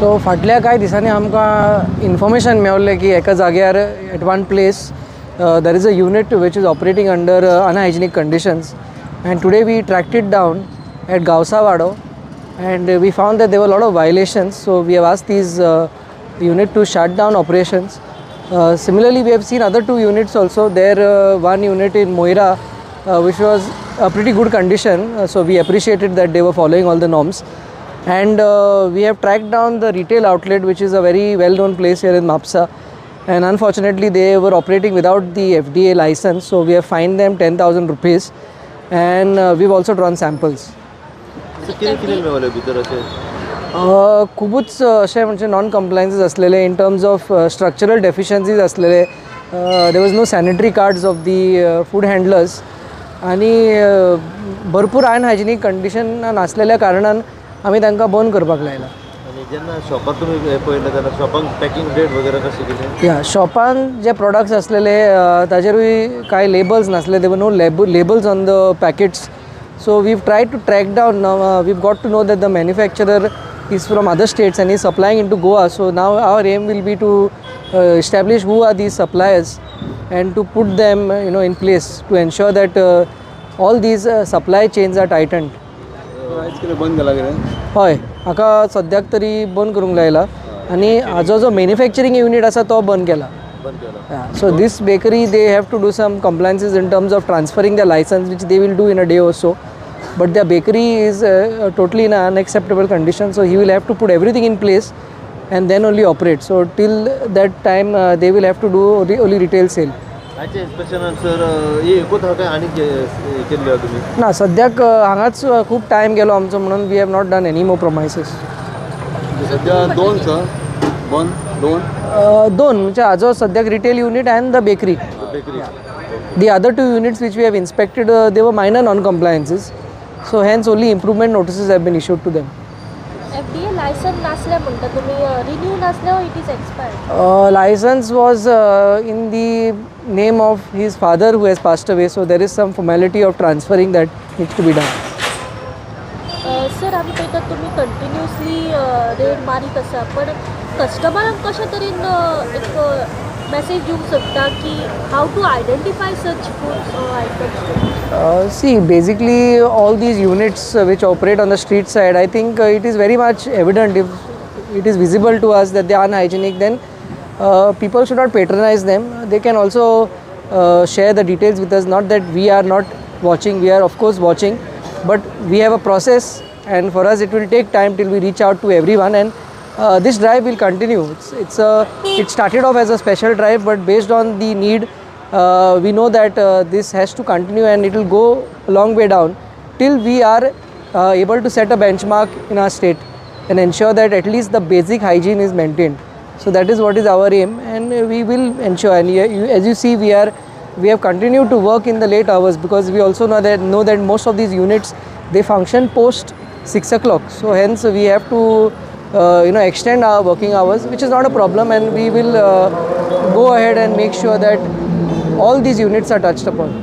So फाटल्या कांय दिसांनी आमकां इन्फॉर्मेशन मेवलें की एका जाग्यार, at one place, there is a unit which is operating under unhygienic conditions, and today we tracked it down at Gavsawado and we found that there were a lot of violations. So we have asked these unit to shut down operations. Similarly, we have seen other two units also. There, one unit in Moira, which was a pretty good condition. So we appreciated that they were following all the norms. And we have tracked down the retail outlet, which is a very well-known place here in Mapsa. And unfortunately, they were operating without the FDA license. So we have fined them 10,000 rupees. And we've also drawn samples. कितें कितें मेवलें भितर अशें? खुबूच अशें म्हणजे non कंप्लायन्सीस आसलेले, in terms of structural deficiencies आसलेले. There was no sanitary cards of the food handlers आनी भरपूर अनहायजिनीक कंडिशन आसलेल्या कारणान आमी तांकां बंद करपाक लायला. आनी जेन्ना शॉपार तुमी हें पळयलें तेन्ना शॉपाक पॅकिंग डेट वगैरे कशें कितें? या, शॉपान जे प्रोडक्ट्स आसलेले ताजेरूय कांय लेबल्स नासले. There no labels on the packets, so we've tried to track down. We've got to know that the manufacturer is from other states and is supplying into Goa. So now our aim will be to establish who are these suppliers and to put them in place to ensure that all these supply chains are tightened. आयज कितें बंद केला कितें? हय, हाका सद्याक तरी बंद करूंक लायला आनी हाजो जो मॅन्युफॅक्चरींग युनीट आसा तो बंद केला. बंद केला. Yeah. So this bakery, they have to do some compliances in terms of transferring their license, which they will do in a day or so. But their bakery is totally in an unacceptable condition, so he will have to put everything in place and then only operate. So till that time, they will have to do only retail sale. आयच्या इन्स्पेक्शनान sir हे एकूच आहा काय आनी केल्ले आहा तुमी? ना, सद्याक हांगाच खूब टायम गेलो आमचो म्हणून we have not done any more premises. सध्या दोन सर बंद दोन. दोन म्हणजे हाजो सद्याक retail unit and the bakery. Bakery. The other two units which we have inspected, they were minor non-compliances. So hence only improvement notices have been issued to them. FDA licence नासलें म्हणटा तुमी, renew नासलें or it is expired? License was in the name of his father who has passed away. So there is some formality of transferring that needs to be done. Sir, आमी पळयतात तुमी continuously red मारीत आसा, पण कस्टमरांक कशे तरेन एक message दिवंक सोदता की how to identify such food items? See, basically, all these units which operate on the street side, I think it is very much evident, if it is visible to us that they are unhygienic, then people should not patronize them. They can also share the details with us. Not that we are not watching, we are of course watching, but we have a process, and for us, it will take time till we reach out to everyone. And this drive will continue. It started off as a special drive, but based on the need, we know that this has to continue and it will go a long way down till we are able to set a benchmark in our state and ensure that at least the basic hygiene is maintained. So that is what is our aim, and we will ensure. And as you see, we have continued to work in the late hours because we also know that most of these units, they function post 6 o'clock. So hence we have to extend our working hours, which is not a problem, and we will go ahead and make sure that all these units are touched upon.